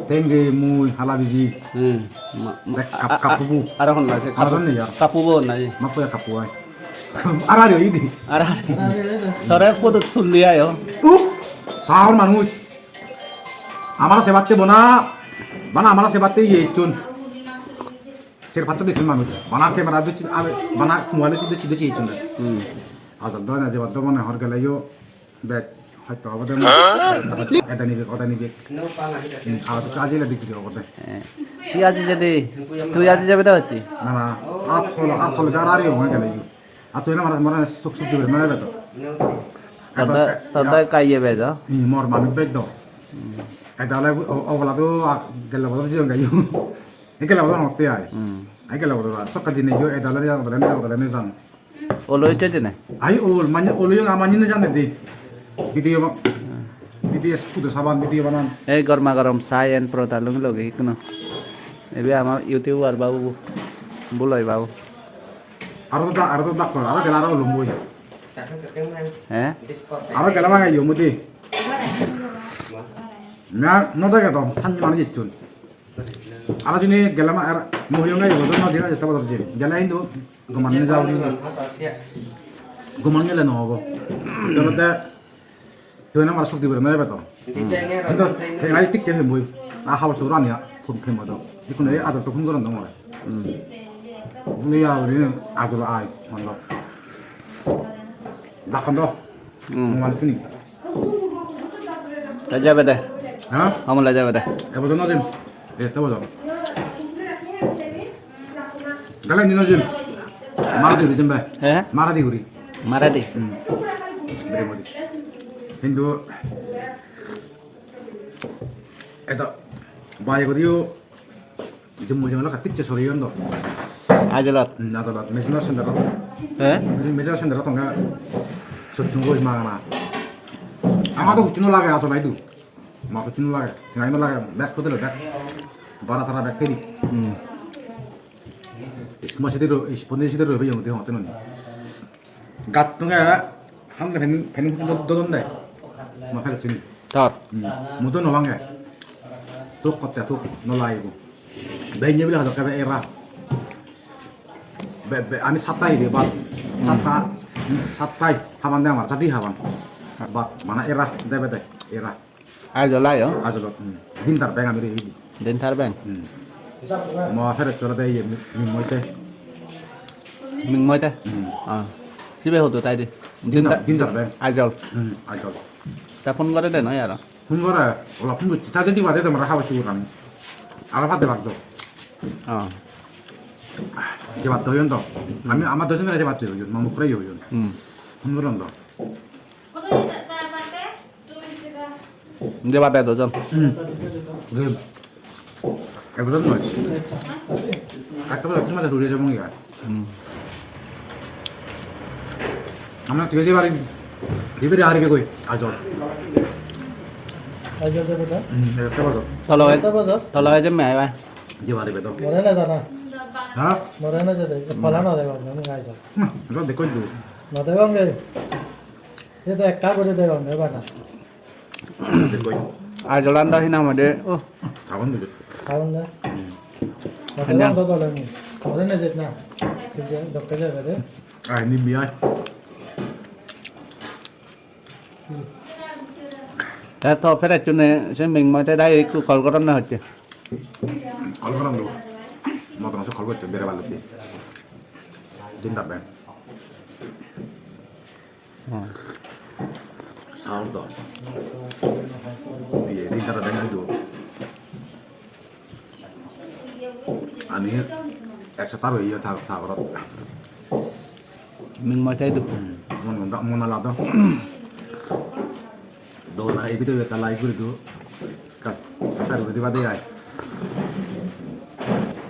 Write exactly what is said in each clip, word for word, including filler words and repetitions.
Tenge mui hala biji. Hmm. Ma-, ma-, Dek kap-, a-, a-, kappubu. Aro honna se Aro kappu-, honna ya? Kappubu honna ye? Mappu ya kappu ai. Ara re idi. Ara. Tore photo tulli ayo. Uh, sahor manuj. Amara sebatte bona, bana amara sebatte iye ichchun. Ser patta dichchun manuj. Bana camera dichchun, ar bana mobile dichchun, dichchun, dichchun ichchun. Hmm. Ajar do na jebar do mone hor gele yo. Bek, hoyto obode mo. Ede nibek, ode nibek. Hmm, agar to ajile bikri obode. Eh, tui aji jede, tui aji jabe da hocche? Na, na, at holo, at holo, jar ari obode gele yo. At tui na mara, mara sok sok dibe, mara beto. Tada, tada kaiye bedo. Hmm, mor mami bek do. Hmm. Eda ole o-, ogola do, a, gele bodo jiyon gayo. E gele bodo notte ai. Hmm. Ai gele bodo, sokka jine yo, eda ole ya, ogola ne, ogola ne jan. Olo oiche jene? Ai ol, mane olo yo amani ne jane de. Video ba-, video kudo saban, video banan. Ei gorma gorom chai en poroda lungi logi hikkuno. Ebe ama YouTuber babu, buloi babu. Aro da, aro da dakko, aro gela aro olum boi. Eh? Aro gela mangai yo mudi. Na, no dege don, thanni mani jittun. Aro juni gele ma-, ar mohiyonga yo, no jina jetta bodor jin. Gele hintu goman ne jao ni. Goman gele no obo. Tolode, tui na mara suk dibe na ebe to. Hintu tengai tik se hemboi. A habo sura ni a, phone phone do. Ikkunu ei ajol to phone goron do more. Hmm. Ni ya uri ajol ai, mondo. Dakkan do. Hmm. Mondo tuni. Te jabe de. Ha? Amole jabe de. E bojor no jim. E te bojor. Gale indi no jim. Mara di guri jim be. He? Mara di guri. Mara di. Hmm. Bere modi. Hintu eto bai guriyo Jummo jummo laka ticche sori ondo. Ajalot. Hmm, ajalot. Mejina senderot. He? Mejina senderot tonga sottung goi magana. Ama to hucchu no lage ajalai du. Ma hucchu no lage. Tingai no lage. Bek hotel bek. Bara tara bek keri. Hmm. Isma sidi ro, ispondi sidi ro be yong de hotel ni. Gattunge hamle pen, pen hucchu do-, dodon de. Ma fel sini. Tor. Hmm. Mudo no bange. Tuk kotte tuk no laibo. Benye bile hodokke be era. Be, be, ami satta hide ba. Satta, satta haban de amar, sadi haban. Ba, mana era, debe de, era. Ai jola yo? Ajolot, hmm. Dintar beng ami re hidi. Dintar beng? Hmm. Mo fere chora de ye, mi, mi moite. Ming moite? Hmm. Ah. Sibe hodo tai di. Dintar, dintar beng. Ajol. Hmm, ajol. Ta phone gore de noi aro. Phone gore, ola phone gocche, ta jodi bade tomar haba sugur ami. Aro bade bad do. Oh. Je bad do hoyon do. Ami ama dojon je bad do hoyon, mamu kore hoyon. Hmm. Phone goron do. Je bade dojon. Hmm. Je. Ek dojon noi. Ekta bade tin maja duri jabong ya. Hmm. Amra tui je bari, je bari ar ke koi, ajol. Ajol je bade? Hmm, ekta bade. Tolo, ekta bade? Tolo je me ba. Je bari bedo. More na jana. Ha? More na jade. Pala na deba, na ngai ja. Hmm, ekta dekho du. Na deba ngai. Ye to ekka guri deba ngai bana. Dekho. Ajolan do hinang hoide, oh. Thagon de. Thagon de. Hanya. Thagon do dole ni. Ore ne jet na. Kije jokke jaga de. Ai ni biya. Te to fere chune se ming moite dai ikku call goron na hotte. Call goron do. Mo to call gotte bere balde. Din da ben. Hmm. Saur do. Iye, din tara den do. Ami ek sapta oye ta, ta gorot. Ming moite do. Hmm. Mon, mon, mon ala do. Do na, ei video ekka like guri do. Kat, sar guri diba de ai.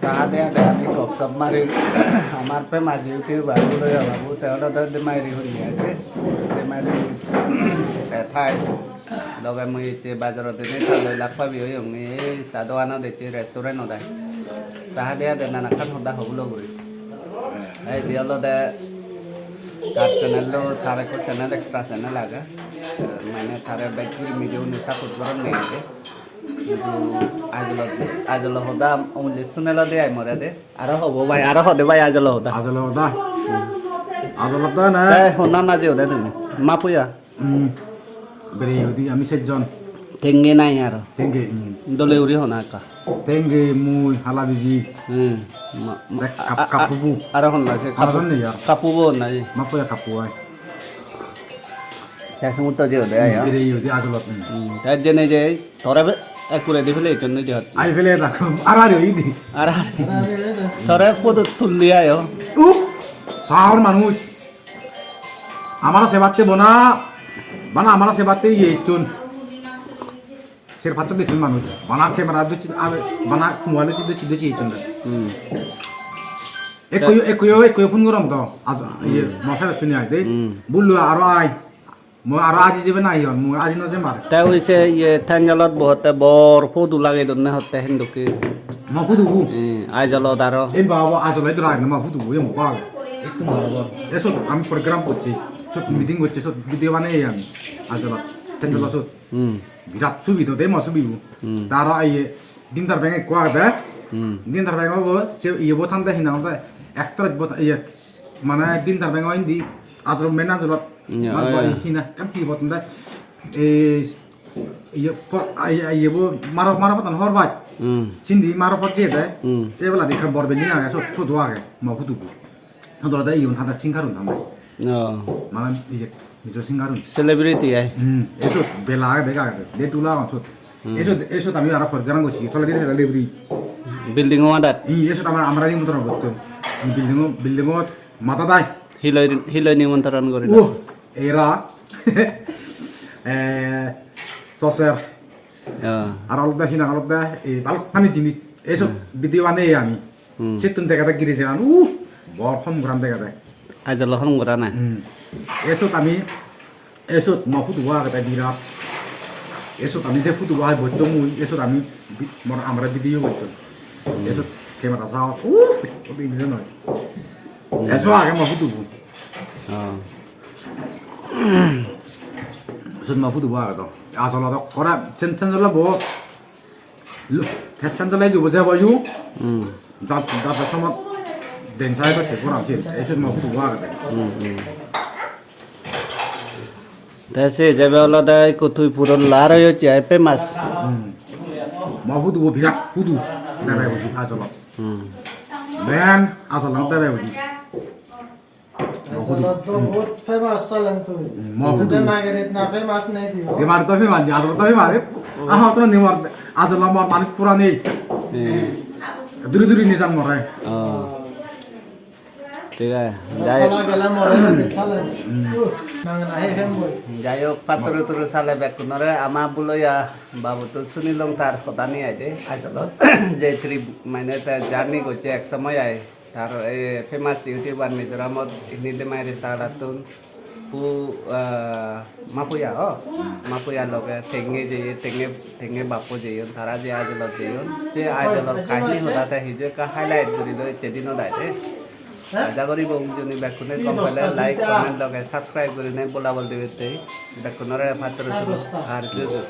Sa hade hade ami gop sop marir. Amar famous YouTuber Buloya babu, te olode Demagiri huri ai de. Demagiri, te thai. Loge mui ecche bazarot ene sa loi lakh pabi oyong ni, ei sa doganot ecche restaurant-ot ai. Sa hade hade nanakkan hoda hobolo guri. Ei de olode tar channel-o, tar ekko channel, extra channel age. Mane tare bej guri mujungedi support goronne age. Ajolo, ajolo hoda, only sunelo de ai more de. Aro hobo bai, aro hode bai ajolo hoda. Ajolo hoda. Ajolo hoda na. Te honna na je hoda tumi. Mapuya. Hmm. Bere hodi ami sejjon. Tenge nai aro. Tenge, hmm. Dole uri hona ekka. Tenge, mui, hala biji. Hmm. Ma-, ma-, te kap-, a-, a-, kapubu. Aro honna se aro kapu-, honna ya. Kapubu honna je. Mapuya kapu ai. Te sumutto je hoda ai. Hmm, bere hodi ajolot. Hmm. Hmm. Te jene je tore be-, ekure di fele iton nui de hot. Ai fele da. Ar ar oi di. Ar ar. Tore photo tulli ayo. Uh! Sahor manuj. Amara sebatte bona, bana amara sebatte iye icchon. Ser paccho decchon manuj. Bana camera docchi, ar bana mobile docchi, docchi, docchi icchon. Hmm. Ekko yo, ekko yo, ekko yo phone gorom to. Aj, iye, hmm, mo phone chuni ai de. Hmm. Bullo aro ai. Mo aro aji jebe na iyon, mo aji no jemar. Te ui se iye Thenjalot bohotte bor photo lagei donne hotte hindokke. Mo photo bu? Eh, Aijalot aro. Ei baba, Aijalot idu ragene mo photo bu, ei mo baba. Ekku mo baba. Esot ami program gocche, sot meeting gocche, sot video baneye ami. Aijalot, Thenjalot sot. Hmm. Birat subi do de mo subi bu. Hmm. Taro iye Dintar Bank ekko agede. Hmm. Dintar Bank obo, se iye bo thande hina hoide ektor bo iye, mane Dintar Bank o indi Aijalot, main Aijalot. Ya, mar ya. Bari hina ekkan hi botton de. Ei, iye, po-, ai, ai, iye bo maro, maro pottan hor baj. Hmm. Sindi maro pot jeye de. Hmm. Se ebeladi ekkan bor building age, sot photo age, mo photo bo. Sot olode iyun hada singarun hada. Oh. Mane iye, Mizo singarun. Celebrity ai. Hmm. Esot bela age, bega age. De tula agon sot. Hmm. Esot, esot ami aro program gocchi, toledi toledi guri. Building o madat. Hmm, esot amar, amara nimotron gotton. Building o, building o madat ai. Hiloi, hiloi nimotron gori. Oh. Era, eh, soser. Ah. Aro olode hi nang olode, ei balokkani jinis. Esot, hmm, video baneye ami. Hmm. Settun degede giri jegan. Uh, bor hom goran degede. Aijalot hom goran ai. Hmm. Esot ami, esot mo photo bo agede birat. Esot ami je photo bo ai bocchong mui, esot ami bi-, mor amare video gocchon. Hmm. Esot camera sa, uh, obi nile noi. Hmm. Esot age mo photo bo. Ah. Sot mo photo bo age do. Aijalot do kore sen sen jole bo. Lo, pechan jole jubo jebo ju. Hmm. Dat, dat somot den sai bacche goran sen. Esot mo photo bo age de. Hmm, hmm. Te se jebe olode ikko tui puro lar oyochi ai famous. Hmm. Mo photo bo birat photo. Debe photo Aijalot. Hmm. Ben Aijalot debe photo. Mo photo. Aijalot do bahut famous salen tui. Hmm, mo photo. Te Margherita na famous nei dibo. Demar do famous, Aijalot do famous. Aha, kono nimor, Aijalot mor manik pura nei. Hmm. Duri duri nijan more. Oh. Thik age. Jai. Bala gela more na salen. Hmm. Uh, nang na he hem boi. Jai hok, patturu turu sale bekkunore ama buloya babu to sunilong tar hodani ai de. Aijalot je trip mane ta journey gocche ek somoy ai. Tar, eh, famous YouTuber Mizoramot indi Demai Restaurant-tun pu, eh, Mapuya, oh, Mapuya loge Tenge jeye, Tenge, Tenge bappo jeyon, tara je Aijalot jeyon, se Aijalor kahini hoda te hiju ekka highlight guri loi ecche dinot ai de. Aja guri bong juni bekkune gom pele like, comment loge subscribe gurinei bolabol dibatte bekkunore patturu turu ar juju.